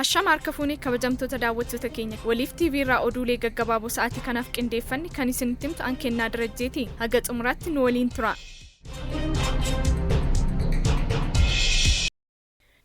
Ashama harka fuunee kabajamtoota daawwattoota keenya Waliif TV irraa oduulee gaggabaaboo sa'aatii kanaaf qindeeffanne kan isinitti himtu an Kennaa Darajjeeti. Haga xumuraatti nu waliin turaa.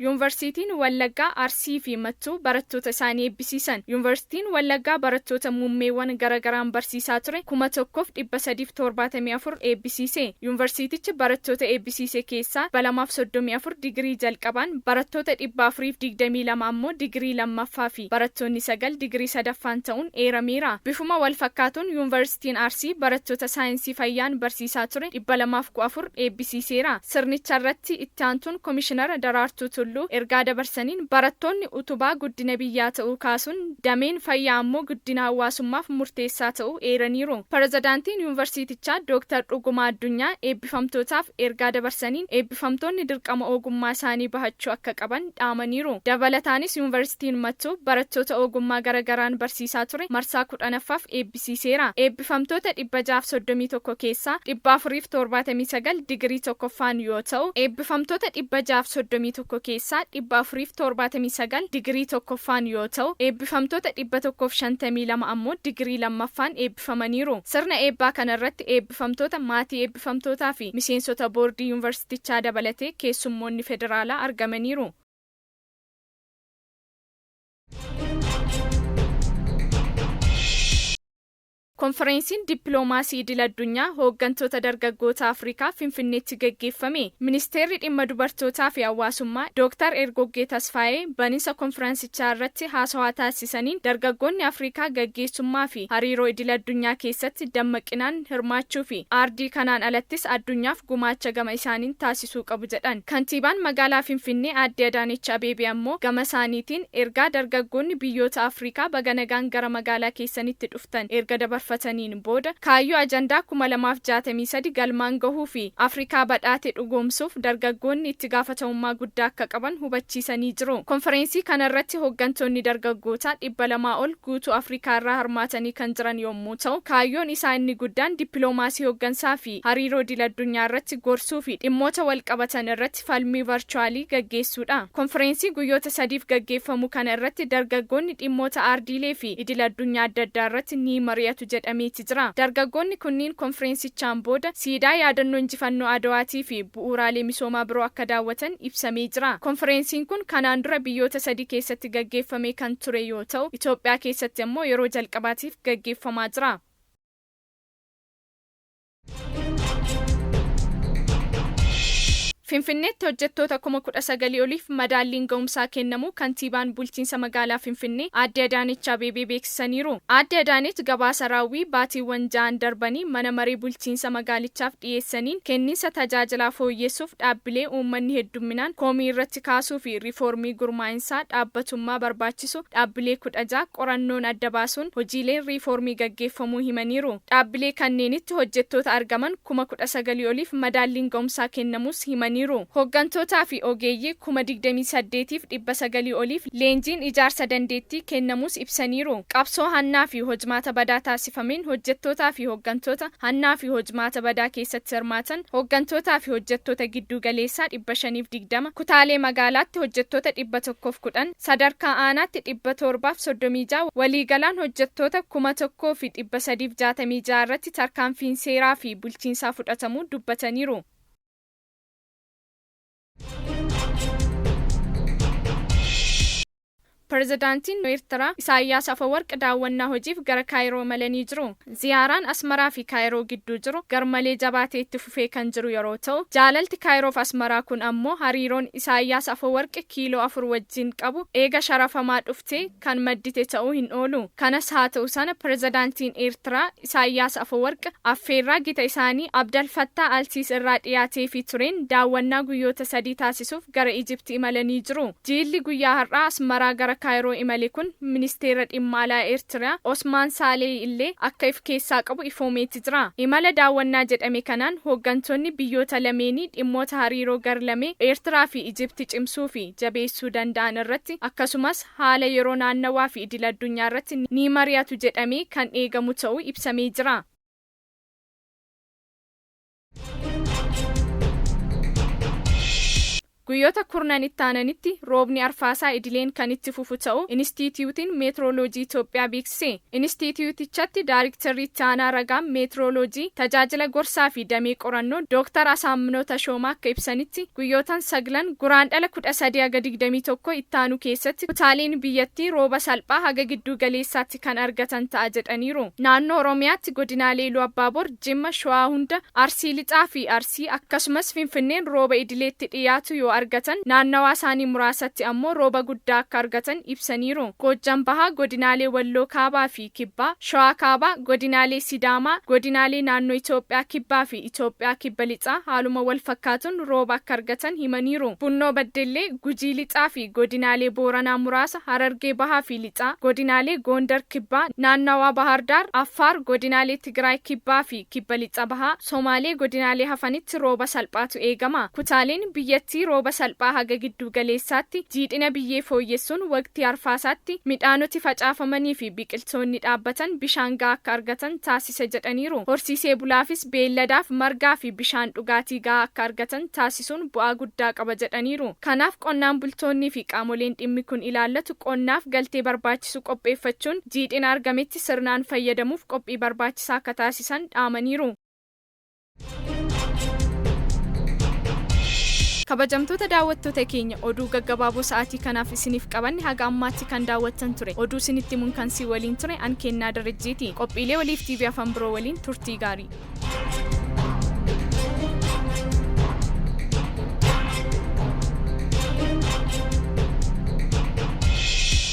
Yuunvarsiitiin Wallaggaa, Arsii fi Mattuu barattoota isaanii eebbisiisan. Yuunvarsiitiin Wallaggaa barattoota muummeewwan garagaraan barsiisaa ture 1374 eebbisiise. Yuunvarsiitichi barattoota eebbisiise keessaa 234 digirii jalqabaan, barattoota 422 ammoo digirii lammaffaa fi barattoonni 9 digirii sadaffaan ta'uun eerameera. Bifuma walfakkaatuun Yuunvarsiitiin Arsii barattoota saayinsii fayyaan barsiisaa ture 214 eebbisiiseera. Sirnicharratti Itti Aantuun Komishinara Daraartuu Tulluu ergaa dabarsaniin, barattoonni utubaa guddina biyyaa ta'uu kaasuun, dameen fayyaa ammoo guddina hawaasummaaf murteessaa ta'uu eeraniiru. Pirezidaantiin Yuunvarsiitichaa Dooktar Dhugumaa Addunyaa eebbifamtootaaf ergaa dabarsaniin, eebbifamtoonni dirqama ogummaa isaanii bahachuu akka qaban dhaamaniiru. Dabalataanis Yuunvarsiitiin Mattuu barattoota ogummaa garagaraan barsiisaa ture marsaa 10ffaaf eebbisiiseera. Eebbifamtoota 631 keessaa 479 digirii tokkoffaan yoo ta'u, eebbifamtoota 631 keessaa 479 digirii tokkoffaan yoo ta'u, eebbifamtoota 152 ammoo digirii lammaffaan eebbifamaniiru. Sirna eebbaa kanarratti eebbifamtoota, maatii eebbifamtootaa fi miseensota boordii yuunvarsiitichaa dabalatee keessummoonni federaalaa argamaniiru. Konfireensiin Dippiloomaasii Idil Addunyaa Hooggantoota Dargaggoota Afrikaa Finfinneetti gaggeeffame. Ministeerri Dhimma Dubartootaa fi Hawaasummaa Dooktar Ergoggee Tasfaayee baninsa konfiraansichaa irratti haasawaa taasisaniin dargaggoonni Afrikaa gaggeessummaa fi hariiroo idil addunyaa keessatti dammaqinaan hirmaachuu fi aardii kanaan alattis addunyaaf gumaacha gama isaaniin taasisuu qabu jedhan. Kantiibaan Magaalaa Finfinnee Aadde Adaanech Abeebee ammoo gamasaaniitiin ergaa dargaggoonni biyyoota Afrikaa baga nagaan gara magaalaa keessanitti dhuftan erga dabarfataniin booda kaayyoo ajandaa 2063 galmaan gahuu fi Afrikaa badhaate dhugoomsuuf dargaggoonni itti gaafatamummaa guddaa akka qaban hubachiisanii jiru. Konfireensii kanarratti hoggantoonni dargaggootaa 200 ol guutuu Afrikaa irraa hirmaatanii kan jiran yommuu ta'u, kaayyoon isaa inni guddaan dippiloomaasii hoggansaa fi hariiroo idil-addunyaa irratti gorsuu fi dhimmoota walqabatan irratti falmii varchuwaalii gaggeessuudha. Konfireensii guyyoota sadiif gaggeeffamu kana irratti dargaggoonni dhimmoota aardiilee fi idil-addunyaa adda addaa irratti ni mari'atu jedhameeti jira. Dargaggoonni kunniin konfireensichaan booda siidaa yaadannoo injifannoo Adawaatii fi bu'uuraalee misoomaa biroo akka daawwatan ibsamee jira. Konfireensiin kun kanaan dura biyyoota sadii keessatti gaggeeffamee kan ture yoo ta'u, Itoophiyaa keessatti ammoo yeroo jalqabaatiif gaggeeffamaa jira. Finfinneetti hojjettoota 19,000 oliif madaalliin ga'umsaa kennamuu Kantiibaan Bulchiinsa Magaalaa Finfinnee Aadde Adaanech Abeebee beeksisaniiru. Aadde Adaanech gabaasa raawwii baatiiwwan ja'an darbanii Mana Maree Bulchiinsa Magaalichaaf dhiyeessaniin kenniinsa tajaajilaa fooyyeessuuf dhaabbilee uummanni heddumminaan komii irratti kaasuu fi riifoormii gurmaa'insaa dhaabbatummaa barbaachisu dhaabbilee 16 qorannoon adda baasuun hojiileen riifoormii gaggeeffamuu himaniiru. Dhaabbilee kanneenitti hojjettoota argaman 19,000 oliif madaalliin ga'umsaa kennamuus himaniiru. Hoggantootaa fi ogeeyyii 28,900 oliif leenjiin ijaarsa dandeettii kennamuus ibsaniiru. Qabsoo hannaa fi hojmaata badaa taasifameen hojjettootaa fi hoggantoota hannaa fi hojmaata badaa keessatti hirmaatan, hoggantootaa fi hojjettoota gidduu galeessaa 520, kutaalee magaalaatti hojjettoota 110, sadarkaa aanaatti 736 waliigalaan hojjettoota 1366 irratti tarkaanfiin seeraa fi bulchiinsaa fudhatamuu dubbataniiru. Pirezidaantiin Eertiraa Isaayyaas Afawarq daawwannaa hojiif gara Kaayiroo imalanii jiru. Ziyaaraan Asmaraa fi Kaayiroo gidduu jiru garmalee jabaatee itti fufee kan jiru yeroo ta'u, jaalalti Kaayiroof Asmaraa kun ammoo hariiroon Isaayyaas Afawarq kiiloo 4 wajjin qabu eega sharafamaa dhuftee kan maddite ta'uu hin oolu. Kanas haa ta'u sana Pirezidaantiin Eertiraa Isaayyaas Afawarq affeerraa gita isaanii Abdal Fattaah Al-Siis irraa dhiyaateefii tureen daawwannaa guyyoota sadii taasisuuf gara Ijipti imalanii jiru. Jiilli guyyaa har'aa Asmaraa gara Kaayiroo imale kun Ministeera Dhimma Alaa Eertiriyaa Osmaan Saalehi illee akka if keessaa qabu ifoomeeti jira. Imala daawwannaa jedhame kanaan hooggantoonni biyyoota lameenii dhimmoota hariiroo gar-lamee Eertiraa fi Ijipti cimsuu fi jabeessuu danda'an irratti akkasumas haala yeroo naannawaa fi idil-addunyaa irratti ni mari'atu jedhamee kan eegamu ta'uu ibsamee jira. Guyyoota 10 itti aananitti roobni arfaasaa idileen kan itti fufu ta'uu Inistiitiyuutiin Meetirooloojii Itoophiyaa beeksise. Inistiitiyuutichatti Daariktarri itti aanaa ragaa meetirooloojii, tajaajila gorsaa fi damee qorannoo Dooktar Asaamminoo Tashoomaa akka ibsanitti, guyyootaan 9 Guraandhala 13 haga 21 itti aanu keessatti kutaaleen biyyattii rooba salphaa haga gidduu galeessaatti kan argatan ta'a jedhaniiru. Naannoo Oromiyaatti godinaalee Iluu Abbaaboor, Jimma, Shawaa hunda, Arsii Lixaa fi Arsii akkasumas Finfinneen rooba idileetti dhiyaatu yoo argatan, naannawaa isaanii muraasatti ammoo rooba guddaa akka argatan ibsaniiru. Goojjam Bahaa, godinaalee Walloo Kaabaa fi Kibbaa, Shawaa Kaabaa, godinaalee Sidaamaa, godinaalee naannoo Itoophiyaa Kibbaa fi Itoophiyaa Kibba Lixaa haaluma wal fakkaatuun rooba akka argatan himaniiru. Bunnoo Baddellee, Gujii Lixaa fi godinaalee Booranaa muraasa, Harargee Bahaa fi Lixaa, godinaalee Gondar Kibbaa, naannawaa Bahar Daar, Affaar, godinaalee Tigraay Kibbaa fi Kibba Lixa Bahaa, Somaalee godinaalee hafanitti rooba salphaatu eegama. Kutaaleen biyyattii rooba salphaa haga gidduu galeessaatti jiidhina biyyee fooyyessuun waqtii arfaasaatti midhaanoti facaafamanii fi biqiltoonni dhaabbatan bishaan gahaa akka argatan taasisa jedhaniiru. Horsiisee bulaafis beelladaaf margaa fi bishaan dhugaatii gahaa akka argatan taasisuun bu'aa guddaa qaba jedhaniiru. Kanaaf qonnaan bultoonnii fi qaamoleen dhimmi kun ilaallatu qonnaaf galtee barbaachisu qopheeffachuun jiidhina argametti sirnaan fayyadamuuf qophii barbaachisaa akka taasisan dhaamaniiru. Kabajamtoota daawwattoota keenya, oduu gaggabaaboo sa'aatii kanaaf isiniif qabanne haga ammaatti kan daawwattan ture. Oduu isinitti himuun kan si waliin ture an Kennaa Darajjeeti. Qophiilee Waliif TV afaan biroo waliin turtii gaarii.